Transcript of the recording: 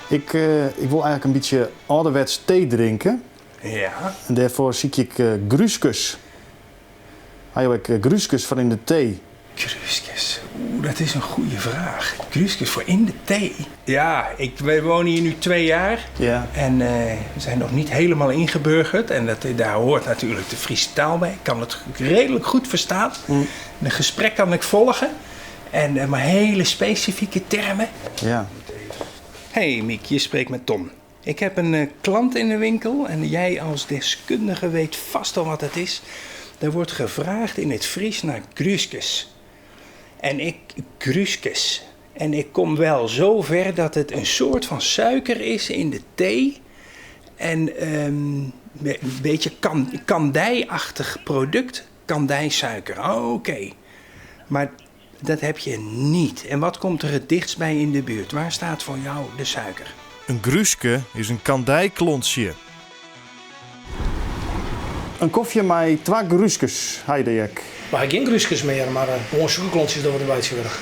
Ik, ik wol eigentlik in bytsje âlderwets tee drinke. Ja. En dêrfoar sykje ik grúskes. Ha jo ek grúskes foar yn de tee? Grúskes? Oeh, dat is in goede fraach. Grúskes foar yn de tee? Ja, ik, wij wonen hier nu twee jaar. Ja. En we zijn nog niet helemaal ingeburgerd. En dat, daar hoort natuurlijk de Friese taal bij. Ik kan het redelijk goed verstaan. Een gesprek kan ik volgen. En, maar hele specifieke termen. Ja. Hey Miek, je spreekt met Tom. Ik heb een klant in de winkel en jij als deskundige weet vast al wat het is. Er wordt gevraagd in het Fries naar grúskes. En ik, grúskes. En ik kom wel zo ver dat het een soort van suiker is in de thee. En een beetje kandijachtig product. Kandijsuiker, oké. Maar dat heb je niet. En wat komt er het dichtst bij in de buurt? Waar staat voor jou de suiker? In grúske is in kandijklontsje. In kofje mei twa grúskes, ha jo dy ek. We ha gjin grúskes mear, mar gewoan sûkerklontsjes dogge we derby tsjintwurdich.